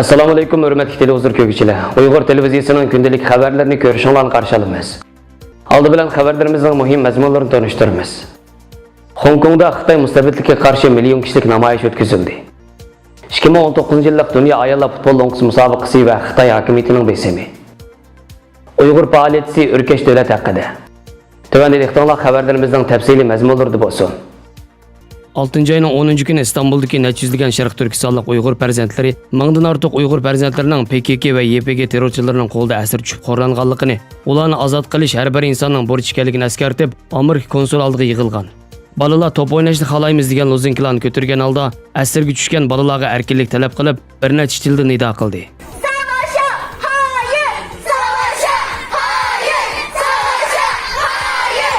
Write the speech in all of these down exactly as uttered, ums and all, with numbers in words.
ئەسسالامۇئەلەيكۇم، ھۆرمەتلىك تېلېۋىزور كۆرگۈچىلەر. ئۇيغۇر تېلېۋىزىيىسىنىڭ كۈندىلىك خەۋەرلىرىنى كۆرۈشۈڭلارنى قارشى ئالىمىز. ئالدى بىلەن خەۋەرلىرىمىزنىڭ مۇھىم مەزمۇنلىرىنى تونۇشتۇرىمىز. خوڭكوڭدا خىتاي مۇستەبىتلىكىگە قارشى مىليون كىشىلىك نامايىش ئۆتكۈزۈلدى. ئىككى مىڭ ئون توققۇزىنچى يىللىق دۇنيا ئاياللار پۇتبول لوڭقىسى مۇسابىقىسى ۋە خىتاي ھاكىمىيىتىنىڭ بېسىمى. ئۇيغۇر پائالىيەتچىسى ئۈركەش دۆلەت ھەققىدە. تۆۋەندە دىققىتىڭلار خەۋەرلىرىمىزنىڭ تەپسىلىي مەزمۇنلىرىدا بولسۇن. ئالتىنچى ئاينىڭ ئونىنچى كۈنى ئىستانبۇلدىكى نەچچە يۈزلىگەن شەرقىي تۈركىستانلىق ئۇيغۇر پەرزەنتلىرى مىڭدىن ئارتۇق ئۇيغۇر پەرزەنتلىرىنىڭ پې كې كې ۋە يې پې گې تېررورچىلىرىنىڭ قولىدا ئەسىر چۈشۈپ خورلانغانلىقىنى، ئۇلارنى ئازاد قىلىش ھەر بىر ئىنساننىڭ بۇرچى ئىكەنلىكىنى ئەسكەرتىپ، ئامېرىكا كونسۇل ئالدىغا يىغىلغان. بالىلار توپ ئويناشنى خالايمىز دېگەن لوزۇنكىلارنى كۆتۈرگەن ھالدا ئەسىرگە چۈشكەن بالىلارغا ئەركىنلىك تەلەپ قىلىپ، بىر نەچچە تىلدا نىدا قىلدى. ساۋاشا ھايىر! ساۋاشا ھايىر! ساۋاشا ھايىر!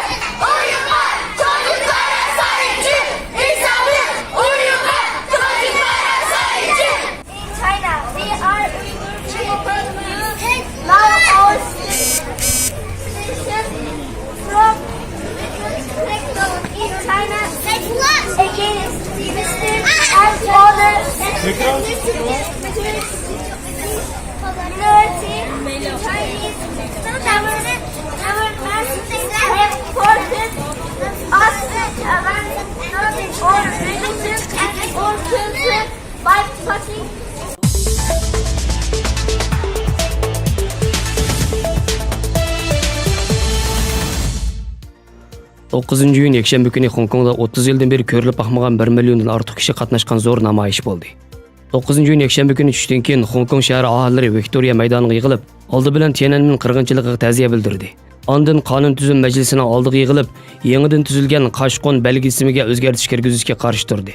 ئويۇنغا چوڭ يۈز بايراق سايىچى! ئىنسانىيەت ئويۇنغا چوڭ يۈز بايراق سايىچى! In China, we are Uyghur people. Now our citizen from in China against Muslim and other minority Chinese. Our, our masters have forced us to abandon our religion and our culture. توققۇزىنچى ئىيۇن يەكشەنبە كۈنى خوڭكوڭدا ئوتتۇز يىلدىن بېرى كۆرۈلۈپ باقمىغان بىر مىليوندىن ئارتۇق كىشى قاتناشقان زور نامايىش بولدى. توققۇزىنچى ئىيۇن يەكشەنبە كۈنى چۈشتىن كېيىن خوڭكوڭ شەھەر ئاھالىلىرى ۋىكتورىيە مەيدانىغا يىغىلىپ، ئالدى بىلەن تيەنئەنمېن قىرغىنچىلىقىغا تەزىيە بىلدۈردى. ئاندىن قانۇن تۈزۈم مەجلىسىنىڭ ئالدىغا يىغىلىپ، يېڭىدىن تۈزۈلگەن قاچقۇن بەلگىلىمىگە ئۆزگەرتىش كىرگۈزۈشكە قارشى تۇردى.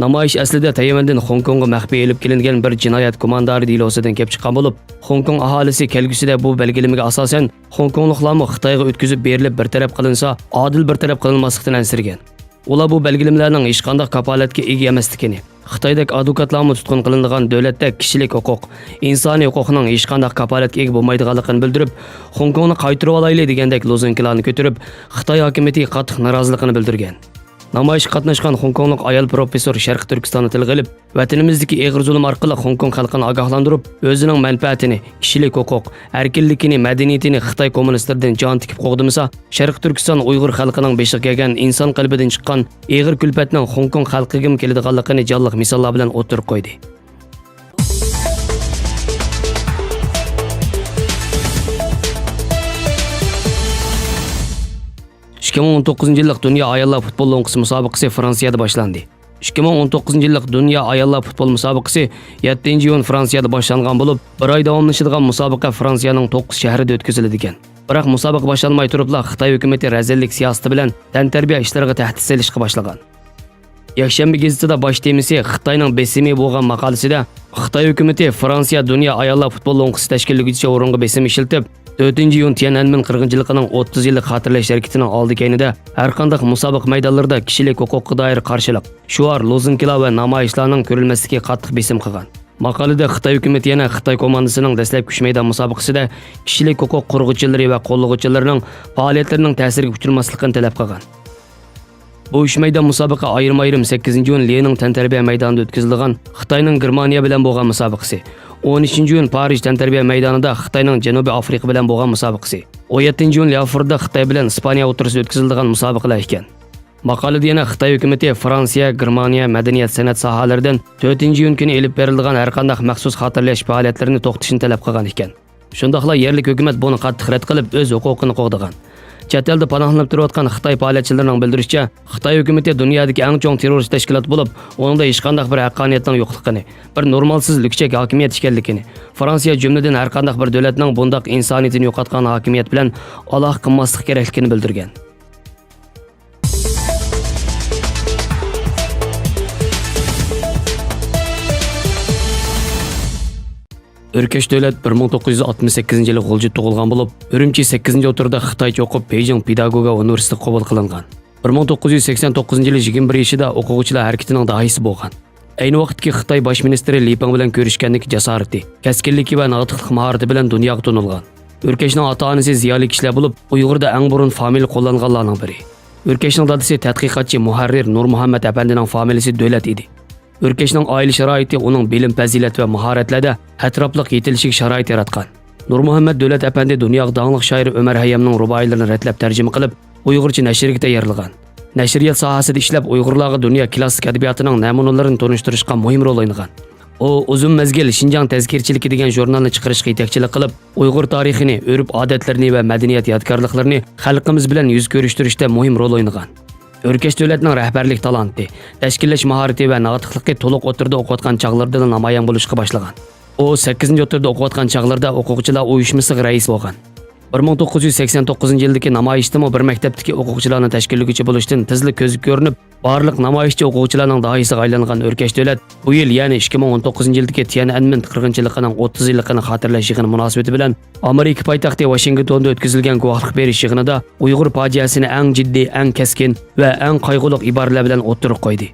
نامايىش ئەسلىدە تەيۋەندىن خوڭكوڭغا مەخپىي ئېلىپ كېلىنگەن بىر جىنايەت گۇماندارى دېلوسىدىن كېلىپ چىققان بولۇپ، خوڭكوڭ ئاھالىسى كەلگۈسىدە بۇ بەلگىلىمىگە ئاساسەن خوڭكوڭلۇقلارمۇ خىتايغا ئۆتكۈزۈپ بېرىلىپ بىر تەرەپ قىلىنسا، ئادىل بىر تەرەپ قىلىنماسلىقتىن ئەنسىرىگەن. ئۇلار بۇ بەلگىلىمىلەرنىڭ ھېچقانداق كاپالەتكە ئىگە ئەمەسلىكىنى، خىتايدەك ئادۋوكاتلارمۇ تۇتقۇن قىلىنىدىغان دۆلەتتە كىشىلىك ھوقۇق، ئىنسانىي ھوقۇقنىڭ ھېچقانداق كاپالەتكە ئىگە بولمايدىغانلىقىنى بىلدۈرۈپ، خوڭكوڭنى قايتۇرۇۋالايلى دېگەندەك لوزۇنكىلارنى كۆتۈرۈپ، خىتاي ھاكىمىيىتىگە قاتتىق نارازىلىقىنى بىلدۈرگەن. نامايىشقا قاتناشقان خوڭكوڭلۇق ئايال پروفېسسور شەرقىي تۈركىستاننى تىلغا ئېلىپ، ۋەتىنىمىزدىكى ئېغىر زۇلۇم ئارقىلىق خوڭكوڭ خەلقىنى ئاگاھلاندۇرۇپ، ئۆزىنىڭ مەنپەئەتىنى، كىشىلىك ھوقۇق، ئەركىنلىكىنى، مەدەنىيىتىنى خىتاي كوممۇنىستلىرىدىن جان تىكىپ قوغدىمىسا، شەرقىي تۈركىستان ئۇيغۇر خەلقىنىڭ بېشىغا كەلگەن ئىنسان قەلبىدىن چىققان ئېغىر كۈلپەتنىڭ خوڭكوڭ خەلقىگىمۇ كېلىدىغانلىقىنى جانلىق مىساللار بىلەن ئوتتۇرىغا قويدى. ئىككى مىڭ ئون توققۇزىنچى يىللىق دۇنيا ئاياللار پۇتبول لوڭقىسى مۇسابىقىسى فرانسىيەدە باشلاندى. ئىككى مىڭ ئون توققۇزىنچى يىللىق دۇنيا ئاياللار پۇتبول مۇسابىقىسى يەتتىنچى ئىيۇن فرانسىيەدە باشلانغان بولۇپ، بىر ئاي داۋاملىشىدىغان مۇسابىقە فرانسىيەنىڭ توققۇز شەھىرىدە ئۆتكۈزۈلىدىكەن. بىراق مۇسابىقە باشلانماي تۇرۇپلا خىتاي ھۆكۈمىتى رەزىللىك سىياسىتى بىلەن تەنتەربىيە ئىشلىرىغا تەھدىت سېلىشقا باشلىغان. يەكشەنبە گېزىتىدە باش تېمىسى خىتاينىڭ بېسىمى بولغان ماقالىسىدە، خىتاي ھۆكۈمىتى فرانسىيە دۇنيا ئاياللار پۇتبول لوڭقىسى تەشكىللىگۈچى ئورۇنغا بېسىم ئىشلىتىپ، تۆتىنچى ئىيۇن تيەنئەنمېن قىرغىنچىلىقىنىڭ ئوتتۇز يىللىق خاتىرىلەش ھەرىكىتىنىڭ ئالدى كەينىدە ھەرقانداق مۇسابىقە مەيدانلىرىدا كىشىلىك ھوقۇققا دائىر قارشىلىق، شوئار، لوزۇنكىلار ۋە نامايىشلارنىڭ كۆرۈلمەسلىكىگە قاتتىق بېسىم قىلغان. ماقالىدە خىتاي ھۆكۈمىتى يەنە خىتاي كوماندىسىنىڭ دەسلەپكى ئۈچ مەيدان مۇسابىقىسىدە كىشىلىك ھوقۇق قورغىغۇچىلىرى ۋە قوللىغۇچىلىرىنىڭ پائالىيەتلىرىنىڭ تەسىرىگە ئۇچرىماسلىقىنى تەلەپ قىلغان. بۇ ئۈچ مەيدان مۇسابىقە ئايرىم-ئايرىم سەككىزىنچى ئىيۇن لېنىڭ تەنتەربىيە مەيدانىدا ئۆتكۈزۈلىدىغان خىتاينىڭ گېرمانىيە بىلەن بولغان مۇسابىقىسى، ئون ئۈچىنچى ئىيۇن پارىژ تەنتەربىيە مەيدانىدا خىتاينىڭ جەنۇبىي ئافرىقا بىلەن بولغان مۇسابىقىسى، ئون يەتتىنچى ئىيۇن لياۋفوردا خىتاي بىلەن ئىسپانىيە ئوتتۇرىسىدا ئۆتكۈزۈلىدىغان مۇسابىقىلەر ئىكەن. ماقالىدە يەنە خىتاي ھۆكۈمىتى فرانسىيە، گېرمانىيە مەدەنىيەت، سەنئەت ساھەلىرىدىن تۆتىنچى ئىيۇن كۈنى ئېلىپ بېرىلىدىغان ھەرقانداق مەخسۇس خاتىرىلەش پائالىيەتلىرىنى توختىتىشنى تەلەپ قىلغان ئىكەن. شۇنداقلا يەرلىك ھۆكۈمەت بۇنى قاتتىق رەت قىلىپ، ئۆز ھوقۇقىنى قوغدىغان. چەت ئەلدە پاناھلىنىپ تۇرۇۋاتقان خىتاي پائالىيەتچىلىرىنىڭ بىلدۈرۈشىچە، خىتاي ھۆكۈمىتى دۇنيادىكى ئەڭ چوڭ تېررورىست تەشكىلات بولۇپ، ئۇنىڭدا ھېچقانداق بىر ھەققانىيەتنىڭ يوقلۇقىنى، بىر نورمالسىز لۈكچەك ھاكىمىيەت ئىكەنلىكىنى، فرانسىيە جۈملىدىن ھەرقانداق بىر دۆلەتنىڭ بۇنداق ئىنسانىيىتىنى يوقاتقان ھاكىمىيەت بىلەن ئالاقە قىلماسلىقى كېرەكلىكىنى بىلدۈرگەن. ئۆركەش دۆلەت بىر مىڭ توققۇز يۈز ئاتمىش سەككىزىنچى يىلى غۇلجىدا تۇغۇلغان بولۇپ، ئۈرۈمچى سەككىزىنچى ئوتتۇرىدا خىتايچە ئوقۇپ، بېيجىڭ پېداگوگىكا ئۇنىۋېرسىتېتىغا قوبۇل قىلىنغان. بىر مىڭ توققۇز يۈز سەكسەن توققۇزىنچى يىلى يىگىرمە بىر يېشىدا ئوقۇغۇچىلار ھەرىكىتىنىڭ داھىيسى بولغان. ئەينى ۋاقىتتىكى خىتاي باش مىنىستىرى لى پېڭ بىلەن كۆرۈشكەندىكى جاسارىتى، كەسكىنلىكى ۋە ناتىقلىق ماھارىتى بىلەن دۇنياغا تونۇلغان. ئۆركەشنىڭ ئاتا-ئانىسى زىيالىي كىشىلەر بولۇپ، ئۇيغۇردا ئەڭ بۇرۇن فامىلە قوللانغانلارنىڭ بىرى. ئۆركەشنىڭ دادىسى تەتقىقاتچى، مۇھەررىر نۇرمۇھەممەت ئەپەندىنىڭ فامىلىسى دۆلەت ئىدى. ئۆركەشنىڭ ئائىلە شارائىتى ئۇنىڭ بىلىم-پەزىلەت ۋە ماھارەتلەردە ئەتراپلىق يېتىلىشىگە شارائىت ياراتقان. نۇرمۇھەممەت دۆلەت ئەپەندى دۇنياغا داڭلىق شائىر ئۆمەر ھەييامنىڭ رۇبائىيلىرىنى رەتلەپ تەرجىمە قىلىپ، ئۇيغۇرچە نەشرگە تەييارلىغان. نەشرىيات ساھەسىدە ئىشلەپ، ئۇيغۇرلارغا دۇنيا كلاسسىك ئەدەبىياتىنىڭ نەمۇنىلىرىنى تونۇشتۇرۇشقا مۇھىم رول ئوينىغان. ئۇ ئۇزۇن مەزگىل شىنجاڭ تەزكىرىچىلىكى دېگەن ژۇرنالنى چىقىرىشقا يېتەكچىلىك قىلىپ، ئۇيغۇر تارىخىنى، ئۆرپ-ئادەتلىرىنى ۋە مەدەنىيەت يادىكارلىقلىرىنى خەلقىمىز بىلەن يۈز كۆرۈشتۈرۈشتە مۇھىم رول ئوينىغان. ئۆركەش دۆلەتنىڭ رەھبەرلىك تالانتى، تەشكىللەش ماھارىتى ۋە ناتىقلىقى تولۇق ئوتتۇرىدا ئوقۇۋاتقان چاغلىرىدىلا نامايان بولۇشقا باشلىغان. ئۇ سەككىزىنچى ئوتتۇرىدا ئوقۇۋاتقان چاغلىرىدا ئوقۇغۇچىلار ئۇيۇشمىسىغا رەئىس بولغان. بىر مىڭ توققۇز يۈز سەكسەن توققۇزىنچى يىلدىكى نامايىشتىمۇ بىر مەكتەپتىكى ئوقۇغۇچىلارنى تەشكىللىگۈچى بولۇشتىن تېزلا كۆزگە كۆرۈنۈپ، بارلىق نامايىشچى ئوقۇغۇچىلارنىڭ داھىيسىغا ئايلانغان ئۆركەش دۆلەت بۇ يىل، يەنى ئىككى مىڭ ئون توققۇزىنچى يىلدىكى تيەنئەنمېن قىرغىنچىلىقىنىڭ ئوتتۇز يىللىقىنى خاتىرىلەش يىغىنى مۇناسىۋىتى بىلەن ئامېرىكا پايتەختى ۋاشىنگتوندا ئۆتكۈزۈلگەن گۇۋاھلىق بېرىش يىغىنىدا ئۇيغۇر پاجىئەسىنى ئەڭ جىددىي، ئەڭ كەسكىن ۋە ئەڭ قايغۇلۇق ئىبارىلەر بىلەن ئوتتۇرىغا قويدى.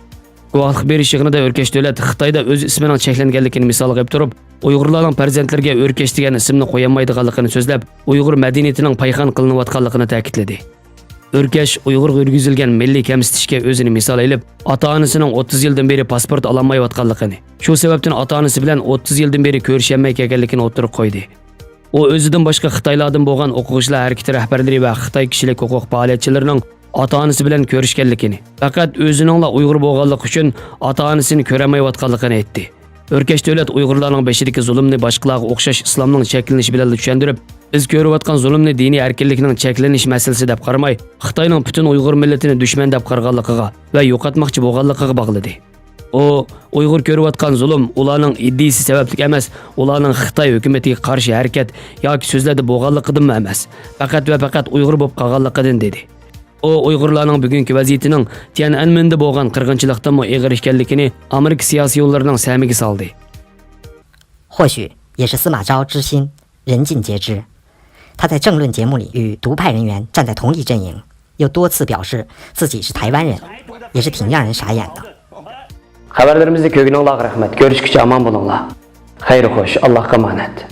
گۇۋاھلىق بېرىش يىغىنىدا ئۆركەش دۆلەت خىتايدا ئۆز ئىسمىنىڭ چەكلەنگەنلىكىنى مىسالغا ئېلىپ تۇرۇپ، ئۇيغۇرلارنىڭ پەرزەنتلىرىگە ئۆركەش دېگەن ئىسىمنى قويالمايدىغانلىقىنى سۆزلەپ، ئۇيغۇر مەدەنىيىتىنىڭ پايخان قىلىنىۋاتقانلىقىنى تەكىتلىدى. ئۆركەش ئۇيغۇرغا يۈرگۈزۈلگەن مىللىي كەمسىتىشكە ئۆزىنى مىسال ئېلىپ، ئاتا-ئانىسىنىڭ ئوتتۇز يىلدىن بېرى پاسپورت ئالالمايۋاتقانلىقىنى، شۇ سەۋەبتىن ئاتا-ئانىسى بىلەن ئوتتۇز يىلدىن بېرى كۆرۈشەلمەي كەلگەنلىكىنى ئوتتۇرىغا قويدى. ئۇ ئۆزىدىن باشقا خىتايلاردىن بولغان ئوقۇغۇچىلار ھەرىكىتى رەھبەرلىرى ۋە خىتاي كىشىلىك ھوقۇق پائالىيەتچىلىرىنىڭ ئاتا-ئانىسى بىلەن كۆرۈشكەنلىكىنى، پەقەت ئۆزىنىڭلا ئۇيغۇر بولغانلىقى ئۈچۈن ئاتا-ئانىسىنى كۆرەلمەيۋاتقانلىقىنى ئېيتتى. ئۆركەش دۆلەت ئۇيغۇرلارنىڭ بېشىدىكى زۇلۇمنى باشقىلارغا ئوخشاش ئىسلامنىڭ چەكلىنىشى بىلەنلا چۈشەندۈرۈپ، بىز كۆرۈۋاتقان زۇلۇمنى دىنىي ئەركىنلىكنىڭ چەكلىنىش مەسىلىسى دەپ قارىماي، خىتاينىڭ پۈتۈن ئۇيغۇر مىللىتىنى دۈشمەن دەپ قارىغانلىقىغا ۋە يوقاتماقچى بولغانلىقىغا باغلىدى. ئۇ، ئۇيغۇر كۆرۈۋاتقان زۇلۇم ئۇلارنىڭ ئىدىيىسى سەۋەبلىك ئەمەس، ئۇلارنىڭ خىتاي ھۆكۈمىتىگە قارشى ھەرىكەت ياكى سۆزلەردە بولغانلىقىدىنمۇ ئەمەس، پەقەت ۋە پەقەت ئۇيغۇر بولۇپ قالغانلىقىدىن، دېدى. ئۇ ئۇيغۇرلارنىڭ بۈگۈنكى ۋەزىيىتىنىڭ تيەنئەنمېندە بولغان قىرغىنچىلىقتىنمۇ ئېغىر ئىكەنلىكىنى ئامېرىكا سىياسىيونلىرىنىڭ سەمىگە سالدى. 或许也是司马昭之心，人尽皆知。他在政论节目里与独派人员站在同一阵营，又多次表示自己是台湾人，也是挺让人傻眼的。 خەۋەرلىرىمىزنى كۆرگىنىڭلارغا رەھمەت. كۆرۈشكىچە ئامان بولۇڭلار. خەير خوش، ئاللاھقا ئامانەت.